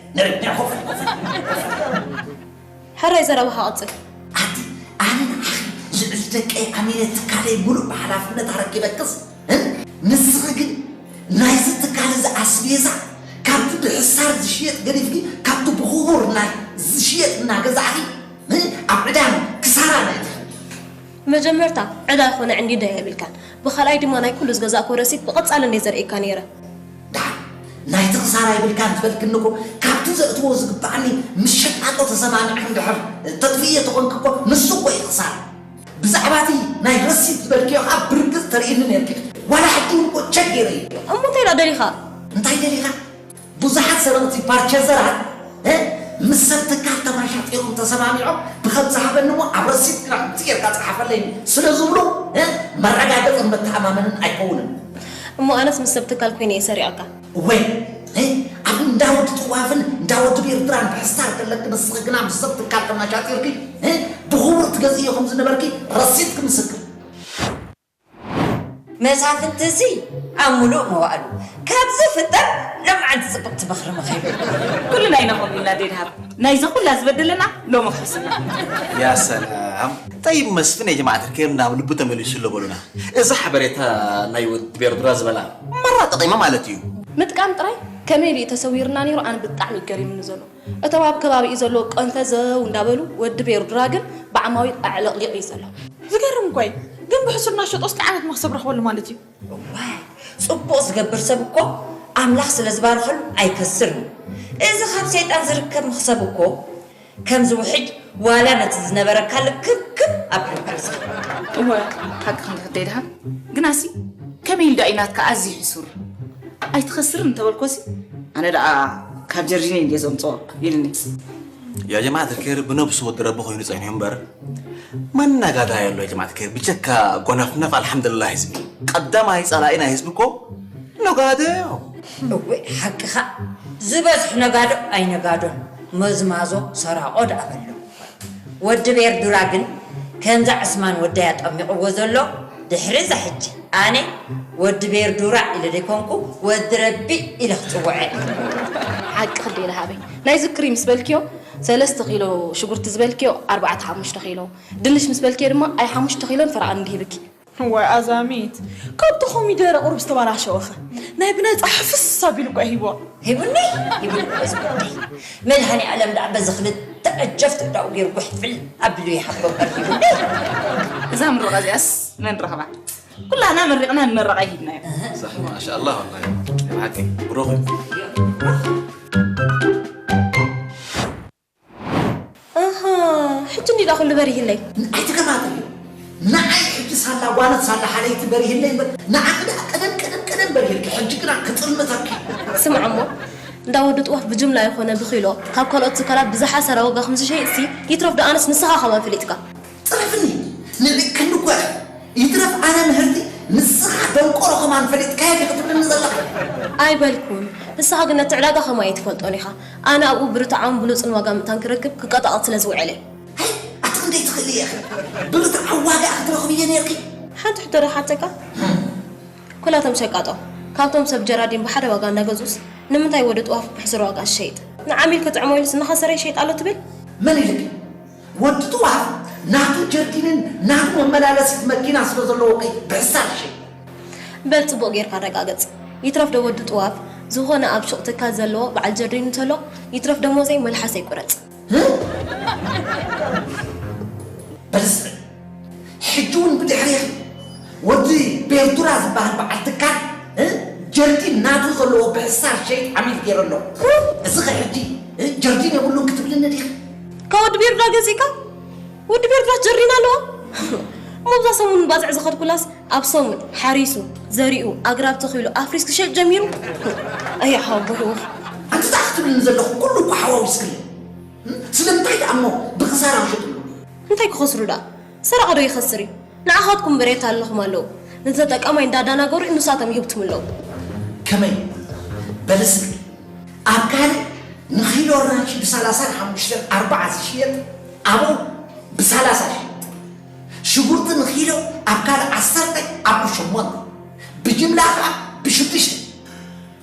ሕራይ ዘረባኻ ቀጽል። ኣቲ ኣነ ንዓኺ ዝዕዙ ደቀይ ኣሚነ ትካለይ ሙሉእ ብሓላፍነት ኣረኪበክስ እ ንስኺ ግን ናይዚ ትካል እዚ ኣስቤዛ ካብቲ ብሕሳር ዝሽየጥ ገዲፍኪ ካብቲ ብኽቡር ናይ ዝሽየጥ እናገዛእኺ እ ኣብ ዕዳን ክሳራን ኣእቲኺ። መጀመርታ ዕዳ ይኹን ዕንዲዳ የብልካን፣ ብኻልኣይ ድማ ናይ ኩሉ ዝገዛእክዎ ረሲት ብቐጻሊ እንድየ ዘርእየካ ነይረ። ደሓን ናይቲ ክሳራ የብልካን ዝበልክኒ እኮ ካብቲ ዘእትዎ ዝግብኣኒ ምስ ሸቃጦ ተሰማሚዕኺ እንድሕር ተጥፍእዮ ተኾንኪ እኮ ንሱ እኮ እዩ ክሳራ። ብዛዕባ እቲ ናይ ረሲት ዝበልክዮ ከዓ ብርግፅ ተርእይኒ ነይርኪ ኢኺ። ዋላ ሕጂ እውን እኮ ቸክ ገይረ እየ። እሞ እንታይ ደኣ ደሊኻ? እንታይ ደሊኻ? ብዙሓት ሰረቕቲ ፓርቸዘራት እ ምስ ሰብ ትካል ተመሻጢሮም ተሰማሚዖም ብኸም ዝሃበኒ እሞ ኣብ ረሲት ግና ከምዚ ጌርካ ፀሓፈለይ ስለ ዝብሉ እ መረጋገፅን መተኣማመንን ኣይከውንን። እሞ ኣነስ ምስ ሰብ ትካል ኮይነ እየ ሰሪቐካ። እወ እ ኣብ እንዳ ወዲ ጥዋፍን እንዳ ወዲ ቤርትራን ብሕሳር ከለኪ ንስኺ ግና ምስ ሰብ ትካል ተመሻጢርኪ እ ብኽቡር ትገዝእዮ ከም ዝነበርኪ ረሲትኪ ምስክር። መሳፍንትሲ ኣብ ምሉእ መዋእሉ ካብ ዝፍጠር ሎምዓንቲ ጽብቕቲ ምኽሪ መኺሩ። ኩልና ኢና ከምኡ ኢልና ኣደይ ደሃብ። ናይዛ ኩላ ዝበደለና ሎሚ ክሕስና። ያ ሰላም። ጠይብ መስፍን የጀማዓት ርኬር ናብ ልቡ ተመሊሱ ኣሎ በሉና። እዛ ሓበሬታ ናይ ወዲ ቤርዱራ ዝበላ መራ ጠቒማ ማለት እዩ። ምጥቃም ጥራይ ከመይ ኢሉ እዩ ተሰዊርና ነይሩ ኣነ ብጣዕሚ እዩ ገሪምኒ ዘሎ። እቶም ኣብ ከባቢኡ ዘለዉ ቀንፈዘው እንዳበሉ ወዲ ቤርዱራ ግን ብዓማዊል ኣዕለቕሊቑ እዩ ዘሎ። ዝገርም እኮ እዩ። ግን ብሕሱር እናሸጦ ስንት ዓይነት መኽሰብ ረኽበሉ ማለት እዩ? እዋይ፣ ጽቡቕ ዝገብር ሰብ እኮ ኣምላኽ ስለ ዝባርኸሉ ኣይከስርን እዩ። እዚ ካብ ሰይጣን ዝርከብ መኽሰብ እኮ ከምዚ ውሕጅ ዋላ ነቲ ዝነበረካ ልክብክብ ኣብልካ እዩ ዝኸይድ። እወ፣ ሓቅኺ እንዲ ሕተይ ደሃብ። ግናሲ ከመይ ኢሉ ደኣ እዩ ናትካ ኣዝዩ ሕሱር? ኣይትኸስርን እንተበልኮሲ ኣነ ደኣ ካብ ጀርጂኒ እንድየ ዘምጽኦ ኢሉኒ። ያ ጀማዓት ልከይር ብነብሱ ወዲ ረቢ ኮይኑ ጸኒሑ እምበር መን ነጋዳይ ኣሎ ያ ጀማዓት ልከይር ብጀካ ጎነፍነፍ ኣልሓምዱልላህ ህዝቢ ቀዳማይ ጸላኢ ናይ ህዝቢ እኮ ነጋዶ እዮም። እወ ሓቅኻ ዝበዝሑ ነጋዶ ኣይነጋዶን መዝማዞ ሰራቆ ደኣ በሎ። ወዲ ቤርዱራ ግን ከምዛ ዕስማን ወደይ ኣጠሚቕዎ ዘሎ ድሕሪ እዛ ሕጂ ኣነ ወዲ ቤርዱራ ኢለ ደይኮንኩ ወዲ ረቢ ኢለ ክፅውዐ እየ። ሓቅኺ ዲና ሃበይ ናይ ዝክሪ ምስ በልክዮ ሰለስተ ኪሎ ሽጉርቲ ዝበልክዮ ኣርባዕተ ሓሙሽተ ኪሎ ድንሽ ምስ በልክዮ ድማ ኣይ ሓሙሽተ ኪሎን ፈረቓን እንዲሂብኪ። ዋይ ኣዛሚት ካብቲ ኮሚደረ ቁሩብ ዝተባላሸወኸ ናይ ብነፃ ሕፍስ ኣቢሉ እኮ ሂቦ። ሂቡኒ ሂቡኒ እዚ ጉዳይ መድሃኒኣለም ደኣ በዚ ክልተ ዕጀፍቲ ዕዳኡ ገይሩ ጉሕፍል ኣቢሉ ይሃቦ እምበር ሂቡኒ። እዛ ምርቓ እዚኣስ መን ረኽባ? ኩላና መሪቕና ንመረቓ ይሂብናዮ። صح ما شاء الله والله يا حقي بروخي ሕጂ እንዲዳ ኩሉ በሪህለይ። ኣይትከታተልዮ። ንዓይ ሕጂ ሳላ ጓኖት ሳላ ሓለይቲ በሪህለይ እምበር ንዓኺ ደኣ ቀደም ቀደም ቀደም በሪህልኪ፣ ሕጂ ግና ክጥልምተኪ። ስምዓ እሞ፣ እንዳ ወዲ ጥዋፍ ብጅምላ ይኾነ ብኪሎ ካብ ካልኦት ትካላት ብዝሓሰረ ዋጋ ከም ዝሸይጥሲ፣ ይትረፍ ዶ ኣነስ ንስኻ ከማን ፈሊጥካ። ጥረፍኒ ንልእከኒ እኮ ኢኺ። ይትረፍ ኣነ ምህርቲ ንስኻ ደንቆሮ ከማን ፈሊጥካዮ ዲኺ ትብልኒ ዘለኺ። ኣይበልኩን። ንስኻ ግን ነቲ ዕዳጋ ከማይ ኣይትፈልጦን ኢኻ። ኣነ ኣብኡ ብርትዓውን ብሉጽን ዋጋ ምእንታን ክረክብ ክቀጣቐጥ ስለ ዝውዕል እየ። ኣቲ ክንደይ ትኽእሊ ኢኺ? ብርትዓዊ ዋጋ ክትረኽብዮ ነይርኪ። ሓንቲ ሕቶ ዶ ክሓተካ? ኩላቶም ሸቃጦ ካብቶም ሰብ ጀራዲን ብሓደ ዋጋ እናገዝኡስ ንምንታይ ወዲ ጥዋፍ ብሕሱር ዋጋ ዝሸይጥ? ንዓሚል ክጥዕሞ ኢሉስ እናኸሰረ ይሸይጥ ኣሎ ትብል? መን ኢልኪ? ወዲ ጥዋፍ ናቱ ጀርዲንን ናቱ መመላለሲት መኪና ስለ ዘለዎ ቀይ ብሕሳር ይሸይጥ። በል ጽቡቕ ጌርካ ኣረጋግጽ። ይትረፍ ዶ ወዲ ጥዋፍ ዝኾነ ኣብ ሹቕ ትካል ዘለዎ በዓል ጀርዲን እንተሎ ይትረፍ ደሞዘይ መልሓሰይ ቁረጽ። በልስዕ ሕጂ እውን ብድሕሪኺ ወዲ ቤርቱራ ዝበሃል በዓል ትካል ጀርዲን ናቱ ዘለዎ ብሕሳር ሸይጥ ዓሚል ገይሩ ኣሎ። እዚ ኸ ሕጂ ጀርዲን የብሉን ክትብልኒ ዲኺ? ካብ ወዲ ቤርቱራ ገዚእካ? ወዲ ቤርቱራ ጀርዲን ኣለዎ? እሞ ብዛ ሰሙን ባፅዕ ዝኸድኩላስ ኣብ ሰሙን ሓሪሱ ዘሪኡ ኣግራብ ተኺሉ ኣፍሪስ ክሸጥ ጀሚሩ። ኣያ ሓወቦይ እወ። ኣንቲ እንታይ ክትብልኒ ዘለኹ ኩሉ እኮ ሓዋዊስክኒ። ስለምንታይ ደኣ እሞ ብኽሳራ ክሸጥሉ? እንታይ ክኸስሩ ደኣ? ሰራቒ ዶ ይኸስር እዩ? ንዓኻትኩም ብሬታ ኣለኹም ኣለዉ። ንተጠቃማይ እንዳዳናገሩ ንሳቶም ይህብትሙ ኣለዉ። ከመይ? በሊ ስምዒ። ኣብ ካልእ ንኺሎ ራንሺ ብሰላሳን ሓሙሽተን ኣርብዓ ዝሽየጥ ኣብኡ ብሰላሳ ይሽየጥ። ሽጉርቲ ንኺሎ ኣብ ካልእ ዓሰርተ ኣብኡ ሸሞንተ። ብጅምላ ኸዓ ብሽዱሽተ።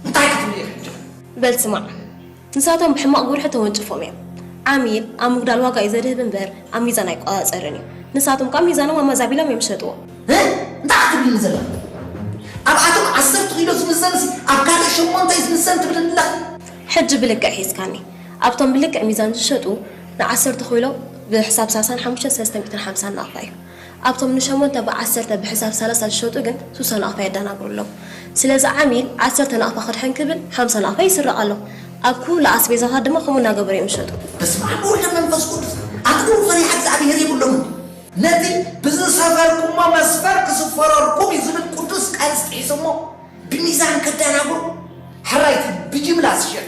እንታይ ክትብሊ ኢኺ ሕጂ? በል ስማዕ፣ ንሳቶም ብሕማቕ ጉርሒ ተወንጭፎም እዮም። ዓሚል ኣብ ምጉዳል ዋጋ እዩ ዘድህብ እምበር ኣብ ሚዛን ኣይቆጻጸርን እዩ። ንሳቶም ከኣ ሚዛኖም ኣመዛቢሎም እዮም ዝሸጥዎ። እ? እንታይ ክትብልኒ ዘለኺ? ኣብ ኣቶም ዓሰርተ ኪሎ ዝምዘንሲ ኣብ ካልእ ሸሞንተ እዩ ዝምዘን ትብልኒ ኣለኺ? ሕጂ ብልክዕ ሒዝካኒ። ኣብቶም ብልክዕ ሚዛን ዝሸጡ ንዓሰርተ ኪሎ ብሕሳብ ሳልሳን ሓሙሽተን ሰለስተ ሚእትን ሓምሳን ናቕፋ እዩ። ኣብቶም ንሸሞንተ ብዓሰርተ ብሕሳብ ሰላሳ ዝሸጡ ግን ሱሳ ናቕፋ የደናግሩ ኣለዉ። ስለዚ ዓሚል ዓሰርተ ናቕፋ ከድሕን ክብል ሓምሳ ናቕፋ ይስረቕ ኣሎ። ኣብ ኩሉ ኣስቤዛታት ድማ ከምኡ እናገበሩ እዮም ዝሸጡ። በስመ ኣብ ወወልድ ወመንፈስ ቅዱስ ኣትግሩ ፈሪሃ እግዚኣብሄር የብሎምን። ነቲ ብዝሰፈርኩሞ መስፈር ክስፈረልኩም እዩ ዝብል ቅዱስ ቃልስ ጥሒሶሞ ብሚዛን ከደናግሩ ሕራይቲ ብጅምላ ዝሸጡ።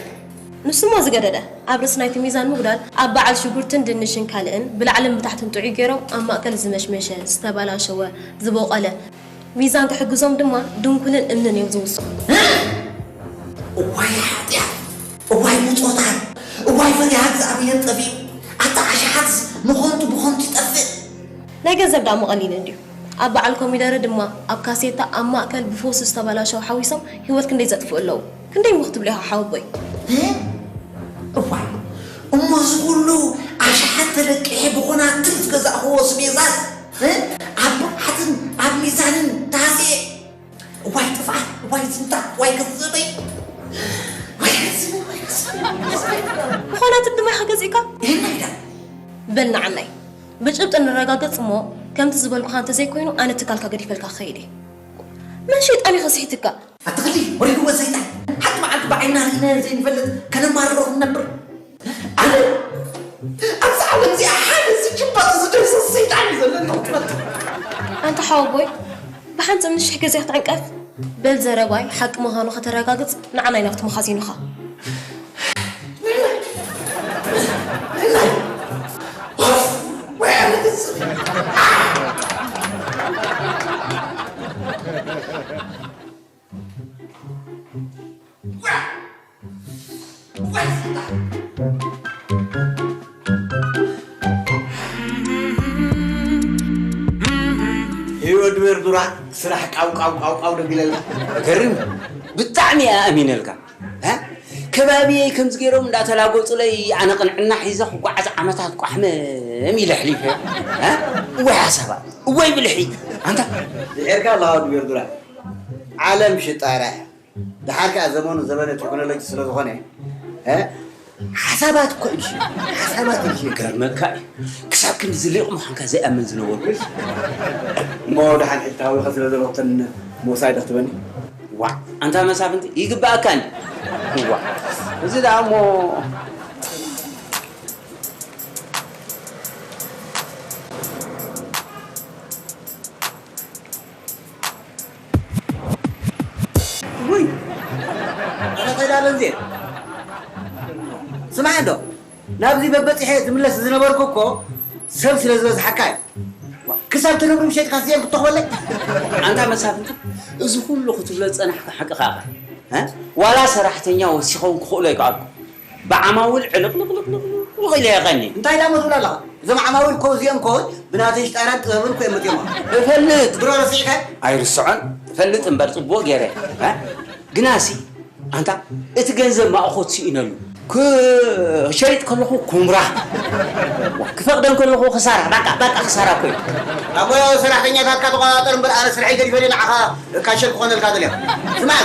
ንሱሞ ዝገደደ። ኣብ ርእሲ ናይቲ ሚዛን ምጉዳል ኣብ በዓል ሽጉርትን ድንሽን ካልእን ብላዕልን ብታሕትን ጥዑይ ገይሮም ኣብ ማእከል ዝመሽመሸ፣ ዝተበላሸወ፣ ዝቦቐለ ሚዛን ክሕግዞም ድማ ድንኩልን እምንን እዮም ዝውስኹ። እዋይ ሓጢኣት፣ እዋይ ብጾታት፣ እዋይ ፈሪሃ እግዚኣብሔር ጠፊኡ፣ ኣታ ኣሽሓት ንኸንቱ ብኸንቱ ይጠፍእ። ናይ ገንዘብ ደኣ መቐሊል እንድዩ። ኣብ በዓል ኮሚደረ ድማ ኣብ ካሴታ ኣብ ማእከል ብፎስ ዝተበላሸው ሓዊሶም ህይወት ክንደይ ዘጥፍኡ ኣለዉ። ክንደይ እሞ ክትብሎ ኢኻ ሓወቦይ። እዋይ እሞ እዚ ኩሉ ኣሽሓት ተለቂሐ ብኹናት ዝገዛእኽዎ ኣስቤዛስ ኣብ ብቕዓትን ኣብ ሚዛንን ተሃስየ እዋይ ጥፍኣት እዋይ ዝምታ እዋይ ገንዘበይ እዋይ ገንዘበይ እዋይ ገንዘበይ ብኾናትን ድማ ኢኻ ገዚእካ? ይህና ኢላ በል ንዓናይ ብጭብጢ ንረጋገጽ እሞ ከምቲ ዝበልኩኻ እንተዘይኮይኑ ኣነ ትካልካ ገዲፈልካ ክኸይድ እየ። መን ሸይጣን እዩ ከስሒትካ? ኣትኽሊ ወሪድዎ ሰይጣን ሓንቲ መዓልቲ ብዓይና ርኢናዮ ዘይንፈልጥ ከነማርሮ ክንነብር ኣነ ኣብዚ ዓለም እዚኣ ሓደ እዚ ጭባጥ እዚ ደምሰስ ሰይጣን እዩ ዘለኒ ክትፈልጥ ኣንታ ሓወቦይ ብሓንፅም ንሽሕ ግዜ ክትዕንቀፍ በል ዘረባይ ሓቂ ምዃኑ ከተረጋግፅ ንዓናይ ናብቲ መኻዚኑኻ ህይወት ድበር ዱራ ስራሕ ቃው ቃው ቃው ቃው ደቢለላ ገርም ብጣዕሚ እያ ኣሚነልካ እ? ከባቢየይ ከምዚ ገይሮም እንዳተላገጹለይ ኣነ ቅንዕና ሒዘ ክጓዓዝ ዓመታት ቋሕመም ኢለ ኣሕሊፈ እ? እወይ ሓሳባት እወይ ብልሒ ኣንታ ድሒርካ ኣለኻ ወዲ ቤርዱራ ዓለም ሽጣራ እያ ደሓር ከኣ ዘመኑ ዘበነ ቴክኖሎጂ ስለ ዝኾነ እ? ሓሳባት እኮ እዩ ሓሳባት እዩ ገርመካ እዩ ክሳብ ክንዲ ዝሊቕ ምዃንካ ዘይኣምን ዝነበርኩ እሞ ደሓን ሕጂ ተሃዊኸ ስለ ዘለኹ ተን ምውሳይ ዶ ክትበኒ ዋዕ ኣንታ መሳፍንቲ ይግባኣካኒ ዋዕ እዚ ደኣ እሞ ናብዚ በበጺሐ ዝምለስ ዝነበርኩ እኮ ሰብ ስለ ዝበዝሓካ እዩ። ክሳብ ትነብሩ ምሸት ካስየን ክትተኽበለይ። ኣንታ መሳፍንቲ፣ እዚ ኩሉ ክትብሎ ዝጸናሕካ ሓቅኻ ኢኻ። እ? ዋላ ሰራሕተኛ ወሲኾም ክኽእሎ ኣይከኣልኩ። ብዓማዊል ዕልቕልቕልቕልቕ ኢለ የቐኒ። እንታይ ዳሞ ትብል ኣለኻ? እዞም ዓማዊል እኮ እዚኦም እኮ ብናተይ ሽጣራን ጥበብን እኮ እዮም መፂኦም። እፈልጥ። ድሮ ረሲዕካ? ኣይርስዖን። እፈልጥ እምበር ጽቡቕ ገይረ። እ? ግናሲ ኣንታ እቲ ገንዘብ ማእኾት ስኢነሉ። ክሸይጥ ከለኹ ኩምራ። ክፈቕደን ከለኹ ክሳራ። በቃ፣ በቃ ክሳራ እኮ እዩ። ኣቦ ሰራሕተኛታትካ ተቆጣጠር እምበር ኣነ ስርሐይ ገዲፈ ንዓኻ ካሸል ክኾነልካ ደልየ። ስማዕ፣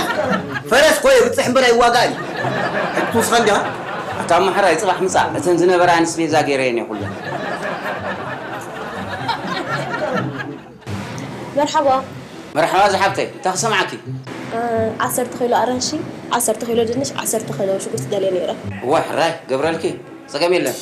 ፈረስ እኮ ይብፅሕ እምበር ኣይዋጋእን እዩ። ኣይትውስኸን ዲኻ? ኣታ ኣማሕራይ፣ ጽባሕ ምጻእ። እተን ዝነበራ ኣስቤዛ ገይረየን እየ ኩለን። መርሓባ። መርሓባ ዝሓብተይ፣ እንታይ ክሰምዓኪ? እ፣ ዓሰርተ ኪሎ ኣራንሺ፣ ዓሰርተ ኪሎ ድንሽ፣ ዓሰርተ ኪሎ ሽጉርቲ ደልየ ነይረ። እዋ፣ ሕራይ ገብረልኪ፣ ጸገም የለን።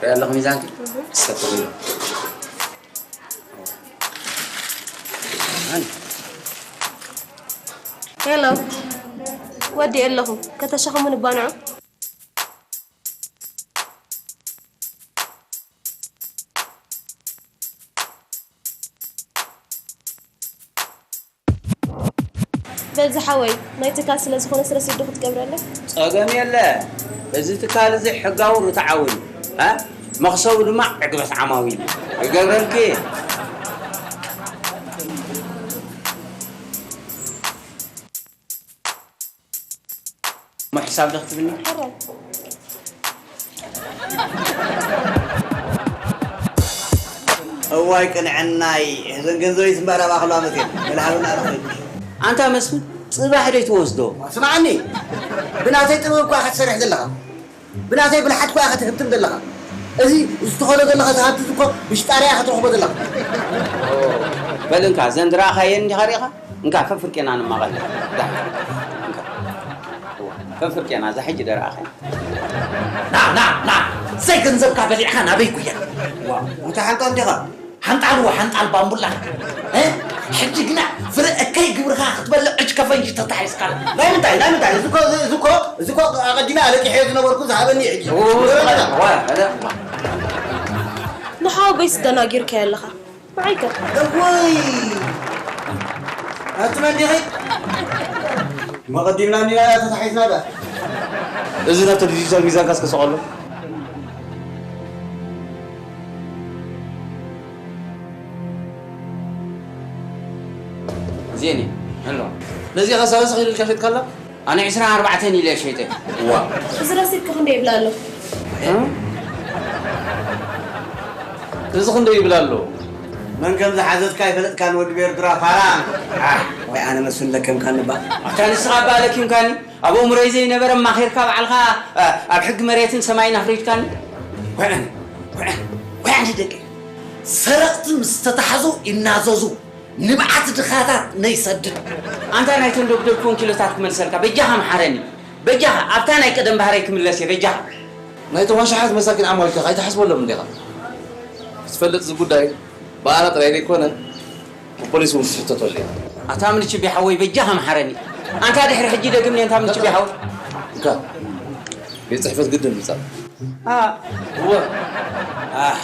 ሪኣ ኣለኹ ሚዛንኪ። እሰ ተኽእሎ። ሄሎ፣ ወዲኤ ኣለኹ። ከተሸኽሙኒ ባንዑ? በል ዝሓወይ፣ ናይ ትካል ስለ ዝኾነስ ረሲድ ዶ ክትገብረለይ? ጸገም የለ። እዚ ትካል እዚ ሕጋውን ርትዓውን እዩ። እ? መኽሰቡ ድማ ዕግበት ዓማዊል እዩ። ይገብረልኪ። እሞ ሕሳብ ዶ ክትብኒ? ሕራይ። እዋይ ቅንዕናይ፣ እዘን ገንዘበይ ዝምበራ ባኽሎ ኣመት እየን። መልሃብና ረኺቡ። ኣንታ መስፍን፣ ጽባሕ ዶ ትወስዶ? ስምዓኒ፣ ብናተይ ጥበብ እኳ ኢኻ ትሰርሕ ዘለኻ። ብናተይ ብልሓት እኳ ኢኻ ትህብትም ዘለኻ። እዚ ዝተኸሎ ዘለኻ እዚ ሃብቲ እዚ እኮ ብሽጣርያ ኢኻ ትረኽቦ ዘለኻ። በል እንካ፣ እዘን ዝረኣኻየን እንዲኻ ርኢኻ? እንካ፣ ፈፍርቄና ንማቐል። ዳ፣ እንካ። እዋ፣ ፈፍርቄና፣ እዛ ሕጂ ደረኣኸ። ና፣ ና፣ ና። ዘይ ገንዘብካ በሊዕካ ናበይ ጉያ? ዋ፣ እንታይ ሓንጣል ዲኻ? ሓንጣል፣ ዋ፣ ሓንጣል ባምቡላ። እ? ሕጂ ግና ፍረ እከይ ግብርኻ ክትበልዕ እጅ ከፈንጂ ተታሒዝካ። ናይ ምንታይ፣ ናይ ምንታይ? እዚ እኮ፣ እዚ እኮ፣ እዚ እኮ ኣቐዲመ ኣለቂሐዮ ዝነበርኩ ዝሃበኒ ሕጂ። ዋ፣ ዋ፣ ዋ። ንሓወይ ስደናጊርካዮ ኣለኻ። ንዓይከ? እወይ! ኣቲ መን ዲኺ? መቐዲምና እንዲና እያ ተታሒዝና ዳ። እዚ ናብቲ ዲጂታል ሚዛንካ እስከ ስቐሎ። ዜኒ፣ ኣሎ። ነዚኣ ኸ ሰላሳ ኪሎ ኢልካ ሸጥካላ? ኣነ ዕስራን ኣርባዕተን ኢለ ሸይጠ። ዋ። እዚ ረሲድካ ክንደይ ይብል ኣሎ? እ? እዚ ክንደይ ይብል ኣሎ? መን ከም ዝሓዘትካ ኣይፈለጥካን ወዲ ቤርትራ ፋራ። ኣህ፣ ወይ ኣነ መስፍን ለከምካኒ ባ። ኣታ ንስኻ እባ ለኪምካኒ። ኣብ ኣእምሮይ ዘይነበረ ማኺርካ ባዕልኻ፣ እ፣ ኣብ ሕጊ መሬትን ሰማይን ኣፍሪድካኒ። ወይ ኣነ፣ ወይ ኣነ፣ ወይ ኣነ ደቂ። ሰረቕቲ ምስ ተታሕዙ ይናዘዙ። ንብዓት ድኻታት ነይሰድድ። ኣንታ ናይተን ደብደብ ኮንኪሎታት ክመልሰልካ፣ በጃኻ መሓረኒ። በጃኻ፣ ኣብታ ናይ ቀደም ባህረይ ክምለስ እየ፣ በጃኻ። ናይቶም ኣሽሓት መሳኪን ዓማዊልካ ኣይትሓስበሎም እንዲኻ። ክትፈልጥ እዚ ጉዳይ ብኣና ጥራይ ዘይኮነ፣ ብፖሊስ እውን ክትሕተተሉ እየ። ኣታ ምንችቤ ሓወይ፣ በጃኻ መሓረኒ። ኣንታ ድሕሪ ሕጂ ደግምኒ፣ ኣንታ ምንችቤ ሓወይ። እንካ፣ ቤት ጽሕፈት ግድን ምጻእ። ኣ፣ እወ። ኣሕ፣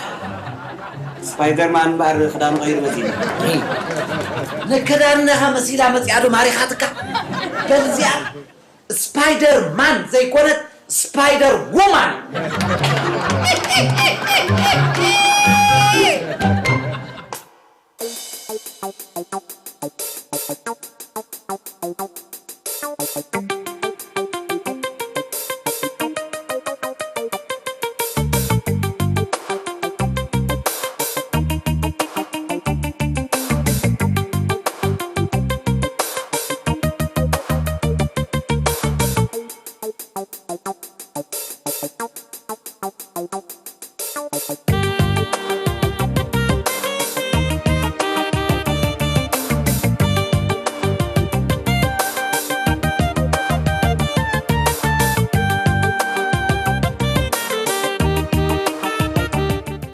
ስፓይደርማን እምበኣር ክዳኑ ቀይሩ መጺኡ። ነከዳንነኻ መሲላ መጺኣ ዶ ማሪኻትካ? በል እዚኣ ስፓይደርማን ዘይኮነት ስፓይደር ውማን።